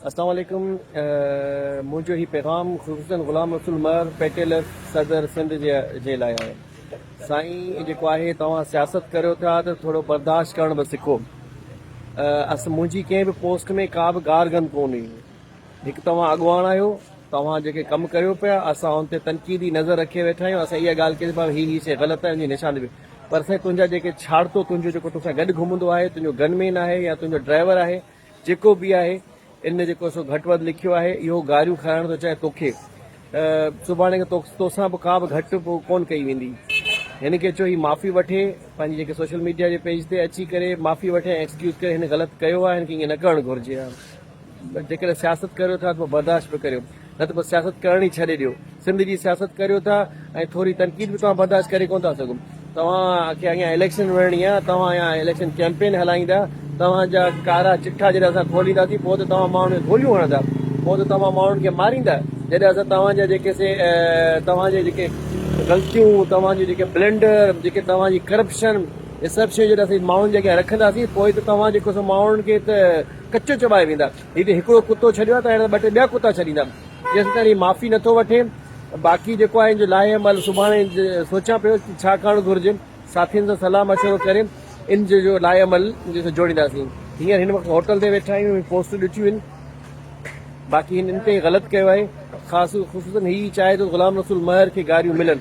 اسلام عليڪم منهنجو هي پيغام خصوصن غلام رسول مهر پيٽيلر صدر سنڌ جي جي لاء آهي سائين جيڪو آهي توهان سياست ڪريو ٿا ته ٿورو برداشت ڪرڻ به سکو اس منهنجي ڪنهن به پوسٽ ۾ ڪا به گار گند ڪون هئي هڪ توهان اڳواڻ آهيو توهان جيڪي ڪم ڪريو پيا اسان ان تي تنقيدي نظر رکي ويٺا آهيون اسان اها ڳالهه ڪئي ته هي هي شي غلط آهي ان جي نشاندهي پر سائين تنهنجا جيڪي ڇاڙتو تنهنجو جيڪو توسان گڏ گهمندو آهي تنهنجو گن مين آهي يا تنهنجو ڊرائيور آهي جيڪو به آهي ان جيڪو سو گهٽ وڌ لکيو آهي اهو گاريون کارائڻ ٿو چاهي توکي سڀاڻي کان توسان به ڪا به گهٽ ڪون ڪئي ويندي هن کي چئو هي معافي وٺي پنهنجي جيڪي سوشل ميڊيا جي پيج تي اچي ڪري معافي وٺي ۽ ايڪسڪيوز ڪري هن غلط ڪيو آهي هن کي ائين نه ڪرڻ گهرجي ها جيڪڏهن سياست ڪريو ٿا ته پوء برداشت به ڪريو نه ته پوء سياست ڪرڻ ئي ڇڏي ڏيو. سنڌ جي سياست ڪريو ٿا ۽ ٿوري تنقيد به توهان برداشت ڪري ڪونه ٿا سگهو. توهان کي اڳيان اليڪشن وڙهڻي آهي، توهان اڳيان اليڪشن ڪيمپين هلائيندا، توهان جا ڪارا چٺا جڏهن اسان کولينداسين پوء ته توهان ماڻهن کي گوليون هڻندا، پوء ته توهان ماڻهن کي ماريندا، جڏهن اسان توهان جا جيڪي سي توهان جي جيڪي غلطيون، توهان جون جيڪي بلنڊر، جيڪي توهان جي ڪرپشن، اهي سڀ شيون جڏهن اسين ماڻهن جي اڳيان رکنداسين پوء ته توهان جيڪو سو ماڻهن کي ته ڪچو چٻائي ويندا. هي ته هڪڙو ڪتو ڇڏيو آهي ته اهڙا ٻه ٽي ٻيا ڪتا ڇڏيندا. جيستائين هي معافي نٿو وٺي. باقي جيڪو آهي ان جو لائحه عمل سڀاڻي سوچيان پيو ته ڇا ڪرڻ گهرجي. ساٿين سان صلاح مشورو ڪري ان جو جو لائحه عمل جيڪو جوڙينداسين. هينئر هن وقت هوٽل تي ويٺا آهيون هي پوسٽون ڏٺيون آهن. باقي هن انتهائي غلط ڪيو آهي. خاص خصوصن هي چاهي ٿو غلام رسول مهر کي گاريون ملن.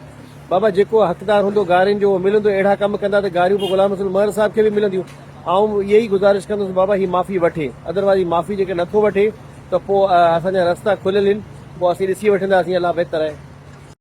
بابا جيڪو حقدار هوندو گارين جو اهو ملندو اهڙا ڪم ڪندا ته گاريون پوء غلام رسول مهر صاحب کي به ملنديون آئون اها ئي گذارش ڪندس بابا هي معافي وٺي ادروائز هي معافي جيڪڏهن نٿو وٺي ته پوء اسان جا رستا کليل آهن پوء اسين ڏسي وٺنداسين الله بهتر آهي.